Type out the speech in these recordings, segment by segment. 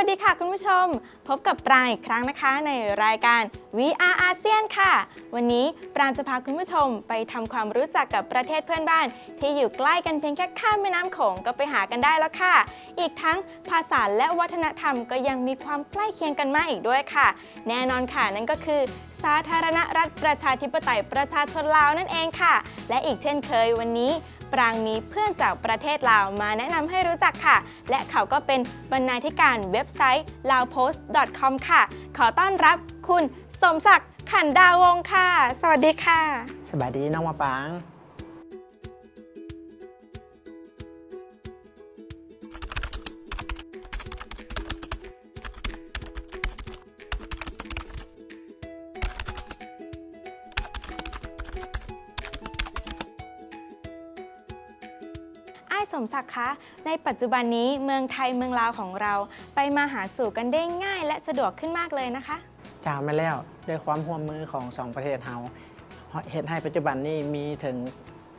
สวัสดีค่ะคุณผู้ชม พบกับปรางอีกครั้งนะคะ ในรายการ We Are ASEAN ค่ะ วันนี้ปรางจะพาคุณผู้ชมไปทำความรู้จักกับประเทศเพื่อนบ้านที่อยู่ใกล้กันเพียงแค่ข้ามแม่น้ำโขงก็ไปหากันได้แล้วค่ะ อีกทั้งภาษาและวัฒนธรรมก็ยังมีความใกล้เคียงกันมากอีกด้วยค่ะ แน่นอนค่ะ นั่นก็คือสาธารณรัฐประชาธิปไตยประชาชนลาวนั่นเองค่ะ และอีกเช่นเคยวันนี้ปรางมีเพื่อนจากประเทศลาวมาแนะนำให้รู้จักค่ะ และเขาก็เป็นบรรณาธิการเว็บไซต์ laopost.com ค่ะ ขอต้อนรับคุณสมศักดิ์ ขันดาวงศ์ค่ะ สวัสดีค่ะ ສະບາຍດີ ນ້ອງມະປາງ. ອ້າຍສົມສັກຄະ ໃນປັດຈຸບັນນີ້ເມືອງໄທເມືອງລາວຂອງເຮົາ ໄປມາຫາສູ່ກັນໄດ້ງ່າຍ ແລະ ສະດວກຂຶ້ນມາກເລີຍນະຄະ. ເຈົ້າ ແມ່ນແລ້ວ ດ້ວຍຄວາມຮ່ວມມືຂອງສອງປະເທດເຮົາ ເຮັດໃຫ້ປັດຈຸບັນນີ້ມີເຖິງ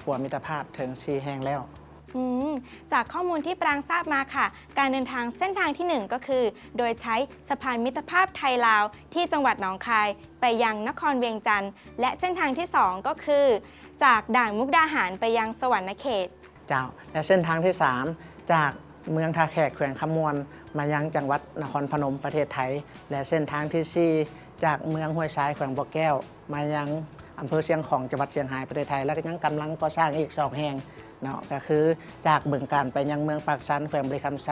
ຂົວມິດຕະພາບເຖິງສີ່ແຫ່ງແລ້ວ. ອືມ ຈາກຂໍ້ມູນທີ່ປາງຊາບມາຄ່ະ ການເດີນທາງເສັ້ນທາງທີໜຶ່ງກໍຄື ໂດຍໃຊ້ສະພານມິດຕະພາບໄທລາວ ທີ່ຈັງຫວັດໜອງຄາຍ ໄປຍັງນະຄອນວຽງຈັນ ແລະ ເສັ້ນທາງທີສອງກໍຄື ຈາກດ່ານມຸກດາຫານໄປຍັງສະຫວັນນະເຂດ. ເຈົ້າ ແລະ ເສັ້ນທາງທີສາມ ຈາກເມືອງທ່າແຂກ ແຂວງຄຳມ່ວນ ມາຍັງຈັງຫວັດນະຄອນພະນົມ ປະເທດໄທ ແລະ ເສັ້ນທາງທີສີ່ ຈາກເມືອງຫ້ວຍຊາຍ ແຂວງບໍ່ແກ້ວ ມາຍັງອຳເພີຊຽງຂອງ ຈັງຫວັດຊຽງຮາຍ ປະເທດໄທ ແລະ ກໍຍັງກຳລັງກໍ່ສ້າງອີກສອງແຫ່ງເນາະ ກໍຄືຈາກບຶງການໄປຍັງເມືອງປາກຊັນ ແຂວງບໍລິຄຳໄຊ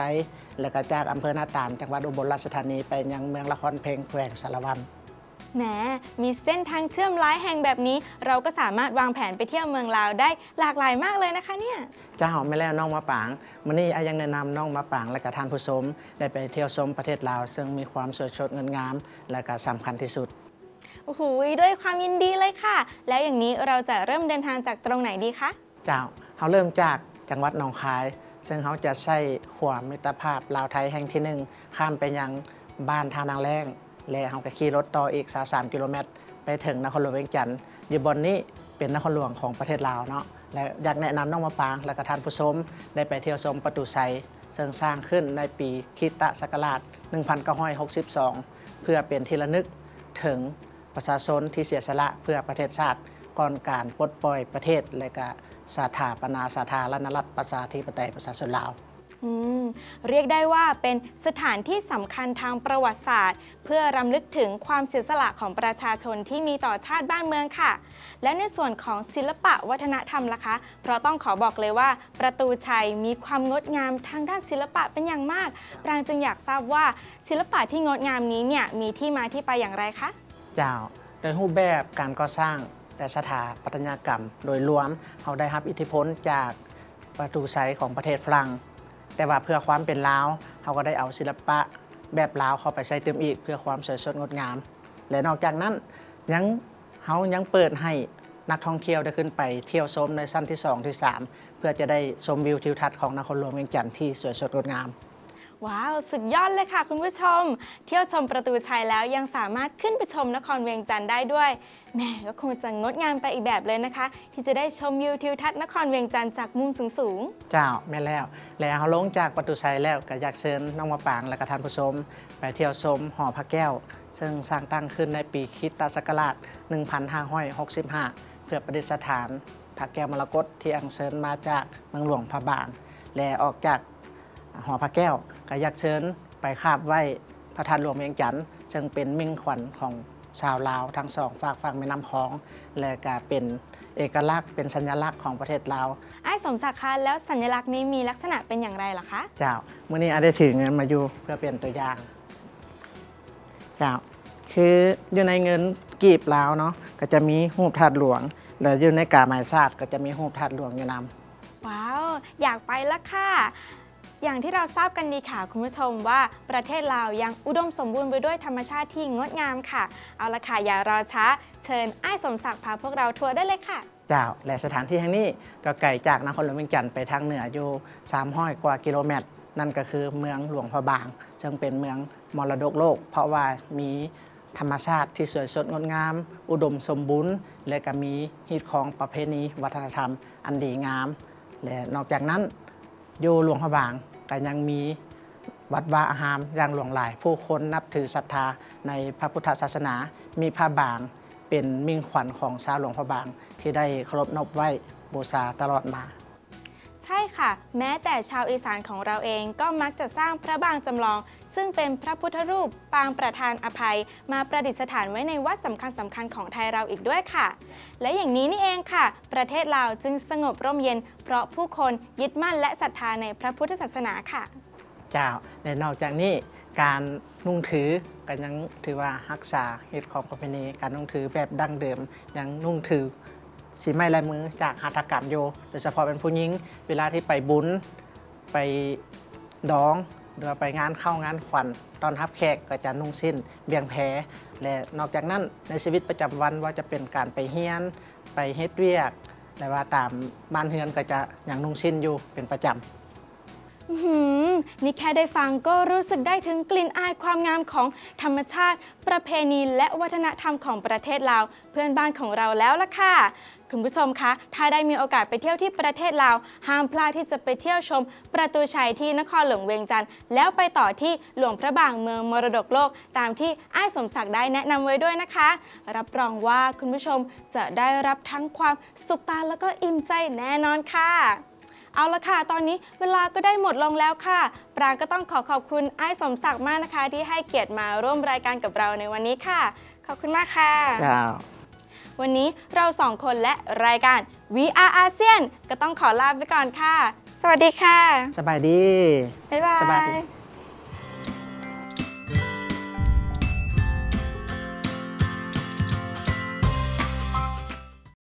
ແລະ ກໍຈາກອຳເພີນາຕານ ຈັງຫວັດອຸບົນລາຊະທານີ ໄປຍັງເມືອງລະຄອນເພັງ ແຂວງສາລະວັນ. ແໝ ມີເສັ້ນທາງເຊື່ອມຫຼາຍແຫ່ງແບບນີ້ ເຮົາກໍສາມາດວາງແຜນໄປທ່ຽວເມືອງລາວໄດ້ຫຼາກຫຼາຍມາກເລີຍນະຄະເນ່ຍ. ເຈົ້າ ແມ່ນແລ້ວ ນ້ອງມະປາງ. ມື້ນີ້ອ້າຍຢາກແນະນຳນ້ອງມະປາງ ແລະ ກະທ່ານຜູ້ຊົມ ໄດ້ໄປທ່ຽວຊົມປະເທດລາວ ເຊິ່ງມີຄວາມສວຍສົດງົດງາມ ແລະ ກະສຳຄັນທີ່ສຸດ. ໂອ້ໂຫ ດ້ວຍຄວາມຍິນດີເລີຍຄ່ະ. ແລ້ວຢ່າງນີ້ເຮົາຈະເລີ່ມເດີນທາງຈາກຕົງໄຫນດີຄະ? ເຈົ້າ ເຮົາເລີ່ມຈາກຈັງຫວັດໜອງຄາຍ ເຊິ່ງເຮົາຈະໃຊ້ຂົວມິດຕະພາບລາວໄທແຫ່ງທີໜຶ່ງ ຂ້າມໄປຍັງບ້ານທ່ານາງແລ້ງ ແລະ ເຮົາກໍຂີ່ລົດຕໍ່ອີກຊາວສາມກິໂລແມັດ ໄປເຖິງນະຄອນຫຼວງວຽງຈັນ. ຢູ່ບ່ອນນີ້ເປັນນະຄອນຫຼວງຂອງປະເທດລາວເນາະ ແລະ ຢາກແນະນຳນ້ອງມະປາງ ແລະ ກໍທ່ານຜູ້ຊົມ ໄດ້ໄປທ່ຽວຊົມປະຕູໄຊ ເຊິ່ງສ້າງຂຶ້ນໃນປີຄຣິສຕະສັກກະລາດໜຶ່ງພັນເກົ້າຮ້ອຍຫົກສິບສອງ ເພື່ອເປັນທີ່ລະນຶກເຖິງ ປະຊາຊົນທີ່ເສຍສະຫຼະເພື່ອປະເທດຊາດ ກ່ອນການປົດປ່ອຍປະເທດ ແລະ ກະສະຖາປະນາສາທາລະນະລັດ ປະຊາທິປະໄຕ ປະຊາຊົນລາວ. ອືມ ຮຽກໄດ້ວ່າເປັນສະຖານທີ່ສຳຄັນທາງປະຫວັດສາດ ເພື່ອລຳລຶກເຖິງຄວາມເສຍສະຫຼະຂອງປະຊາຊົນທີ່ມີຕໍ່ຊາດບ້ານເມືອງຄ່ະ. ແລະ ໃນສ່ວນຂອງສິລະປະວັດທະນະທຳລະຄະ? ເພາະຕ້ອງຂໍບອກເລີຍວ່າ ປະຕູໄຊມີຄວາມງົດງາມທາງດ້ານສິລະປະເປັນຢ່າງມາກ. ປາງຈຶ່ງຢາກຊາບວ່າ ສິລະປະທີ່ງົດງາມນີ້ເນ່ຍ ມີທີ່ມາທີ່ໄປຢ່າງໃດຄະ? ເຈົ້າ ໂດຍຮູບແບບການກໍ່ສ້າງ ແລະ ສະຖາປັດຕະຍະກຳໂດຍລວມ ເຮົາໄດ້ຮັບອິດທິພົນຈາກປະຕູໄຊຂອງປະເທດຝຣັ່ງ, ແຕ່ວ່າເພື່ອຄວາມເປັນລາວ ເຮົາກໍໄດ້ເອົາສິລະປະແບບລາວເຂົ້າໄປໃສ່ຕື່ມອີກ ເພື່ອຄວາມສວຍສົດງົດງາມ. ແລະ ນອກຈາກນັ້ນ ຍັງ ເຮົາຍັງເປີດໃຫ້ນັກທ່ອງທ່ຽວໄດ້ຂຶ້ນໄປທ່ຽວຊົມໃນຊັ້ນທີສອງ ທີສາມ ເພື່ອຈະໄດ້ຊົມວິວທິວທັດຂອງນະຄອນຫຼວງວຽງຈັນທີ່ສວຍສົດງົດງາມ. ວ້າວ ສຸດຍອດເລີຍຄ່ະຄຸນຜູ້ຊົມ! ທ່ຽວຊົມປະຕູໄຊແລ້ວ ຍັງສາມາດຂຶ້ນໄປຊົມນະຄອນວຽງຈັນໄດ້ດ້ວຍ. ແໝ ກໍຄົງຈະງົດງາມໄປອີກແບບເລີຍນະຄະ ທີ່ຈະໄດ້ຊົມວິວທິວທັດນະຄອນວຽງຈັນຈາກມຸມສູງໆ. ເຈົ້າ ແມ່ນແລ້ວ. ແລະ ເຮົາລົງຈາກປະຕູໄຊແລ້ວ ກໍຢາກເຊີນນ້ອງມະປາງ ແລະ ກໍທ່ານຜູ້ຊົມໄປທ່ຽວຊົມຫໍພະແກ້ວ ເຊິ່ງສ້າງຕັ້ງຂຶ້ນໃນປີຄຣິສຕະສັກກະລາດໜຶ່ງພັນຫ້າຮ້ອຍຫົກສິບຫ້າ ເພື່ອປະດິດສະຖານພະແກ້ວມໍລະກົດທີ່ອັນເຊີນມາຈາກເມືອງຫຼວງພະບາງ ແລະ ອອກຈາກຫໍພະແກ້ວ ກໍຢາກເຊີນໄປຄາບໄຫວ້ພະທາດຫຼວງວຽງຈັນ ເຊິ່ງເປັນມິ່ງຂວັນຂອງຊາວລາວທັງສອງຟາກຝັ່ງແມ່ນ້ຳຂອງ ແລະ ກະເປັນເອກະລັກ ເປັນສັນຍະລັກຂອງປະເທດລາວ. ອ້າຍສົມສັກຄະ ແລ້ວສັນຍະລັກນີ້ມີລັກສະນະເປັນຢ່າງໃດລະຄະ? ເຈົ້າ ມື້ນີ້ອ້າຍໄດ້ຖືເງິນມາຢູ່ ເພື່ອເປັນຕົວຢ່າງ. ເຈົ້າ ຄືຢູ່ໃນເງິນກີບລາວເນາະ ກໍຈະມີຮູບທາດຫຼວງ ແລະ ຢູ່ໃນກາໄມ້ສາດກໍຈະມີຮູບທາດຫຼວງຢູ່ນຳ. ວ້າວ ຢາກໄປລະຄ່ະ. ຢ່າງທີ່ເຮົາຊາບກັນດີຄ່ະຄຸນຜູ້ຊົມວ່າ ປະເທດລາວຍັງອຸດົມສົມບູນໄປດ້ວຍທຳມະຊາດທີ່ງົດງາມຄ່ະ. ເອົາລະຄ່ະ ຢ່າລໍຊ້າ ເຊີນອ້າຍສົມສັກພາພວກເຮົາທົວໄດ້ເລີຍຄ່ະ. ເຈົ້າ ແລະ ສະຖານທີ່ແຫ່ງນີ້ກໍໄກຈາກນະຄອນຫຼວງວຽງຈັນໄປທາງເໜືອຢູ່ສາມຮ້ອຍກວ່າກິໂລແມັດ, ນັ້ນກໍຄືເມືອງຫຼວງພະບາງ, ເຊິ່ງເປັນເມືອງມໍລະດົກໂລກ ເພາະວ່າມີທຳມະຊາດທີ່ສວຍສົດງົດງາມ, ອຸດົມສົມບູນ ແລະ ກໍມີຮີດຄອງປະເພນີວັດທະນະທຳອັນດີງາມ. ແລະ ນອກຈາກນັ້ນ ຢູ່ຫຼວງພະບາງກໍຍັງມີ ວັດວາອາຮາມຢ່າງຫຼວງຫຼາຍ, ຜູ້ຄົນນັບຖືສັດທາໃນພະພຸດທະສາສະໜາ, ມີພະບາງເປັນມິ່ງຂວັນຂອງຊາວຫຼວງພະບາງ ທີ່ໄດ້ເຄົາລົບນົບໄຫວ້ບູຊາຕະຫຼອດມາ. ໃຊ່ຄ່ະ, ແມ້ແຕ່ຊາວອີສານຂອງເຮົາເອງກໍມັກຈະສ້າງພະບາງຈຳລອງ ຊຶ່ງເປັນພະພຸດທະຮູບປາງປະທານອະໄພ ມາປະດິດສະຖານໄວ້ໃນວັດສຳຄັນໆຂອງໄທເຮົາອີກດ້ວຍຄ່ະ. ແລະ ຢ່າງນີ້ນີ້ເອງຄ່ະ, ປະເທດລາວຈຶ່ງສະຫງົບຮົ່ມເຢັນ ເພາະຜູ້ຄົນຍຶດໝັ້ນ ແລະ ສັດທາໃນພະພຸດທະສາສະໜາຄ່ະ. ເຈົ້າ ແລະ ນອກຈາກນີ້ ການນຸ່ງຖືກໍຍັງຖືວ່າຮັກສາຮີດຄອງປະເພນີ, ການນຸ່ງຖືແບບດັ້ງເດີມ ຍັງນຸ່ງຖືສີໄມ້ລາຍມືຈາກຫັດຖະກຳຢູ່ ໂດຍສະເພາະແມ່ນຜູ້ຍິງ ເວລາທີ່ໄປບຸນ ໄປດອງ ຫຼືວ່າໄປງານເຂົ້າງານຂວັນ ຕ້ອນຮັບແຂກ ກໍຈະນຸ່ງສິ້ນບ່ຽງແພ. ແລະ ນອກຈາກນັ້ນ ໃນຊີວິດປະຈຳວັນ ວ່າຈະເປັນການໄປຮຽນ ໄປເຮັດວຽກ ແລະວ່າຕາມບ້ານເຮືອນກໍຈະຍັງນຸ່ງສິ້ນຢູ່ເປັນປະຈຳ. ອືມ ນີ້ແຄ່ໄດ້ຟັງກໍຮູ້ສຶກໄດ້ເຖິງກິ່ນອາຍຄວາມງາມຂອງທຳມະຊາດ, ປະເພນີ ແລະ ວັດທະນະທຳຂອງປະເທດລາວ ເພື່ອນບ້ານຂອງເຮົາແລ້ວລະຄ່ະ. ຄຸນຜູ້ຊົມຄະ, ຖ້າໄດ້ມີໂອກາດໄປທ່ຽວທີ່ປະເທດລາວ, ຫ້າມພລາດທີ່ຈະໄປທ່ຽວຊົມປະຕູໄຊທີ່ນະຄອນຫຼວງວຽງຈັນ ແລ້ວໄປຕໍ່ທີ່ຫຼວງພະບາງເມືອງມໍລະດົກໂລກ ຕາມທີ່ອ້າຍສົມສັກໄດ້ແນະນຳໄວ້ດ້ວຍນະຄະ. ຮັບຮອງວ່າຄຸນຜູ້ຊົມຈະໄດ້ຮັບທັງຄວາມສຸກຕາ ແລ້ວກໍອີ່ມໃຈແນ່ນອນຄ່ະ. ເອົາລະຄ່ະ, ຕອນນີ້ເວລາກໍໄດ້ໝົດລົງແລ້ວຄ່ະ. ປາງກໍຕ້ອງຂໍຂອບຄຸນອ້າຍສົມສັກມາກນະຄະ ທີ່ໃຫ້ກຽດມາຮ່ວມລາຍການກັບເຮົາໃນວັນນີ້ຄ່ະ. ຂອບຄຸນມາກຄ່ະ. ເຈົ້າ. ວັນນີ້ເຮົາສອງຄົນ ແລະ ລາຍການ We Are ASEAN ກໍຕ້ອງຂໍລາໄປກ່ອນຄ່ະ. ສະຫວັດດີຄ່ະ. ສະບາຍດີ. ບາຍບາຍ. ສະບາຍດີ.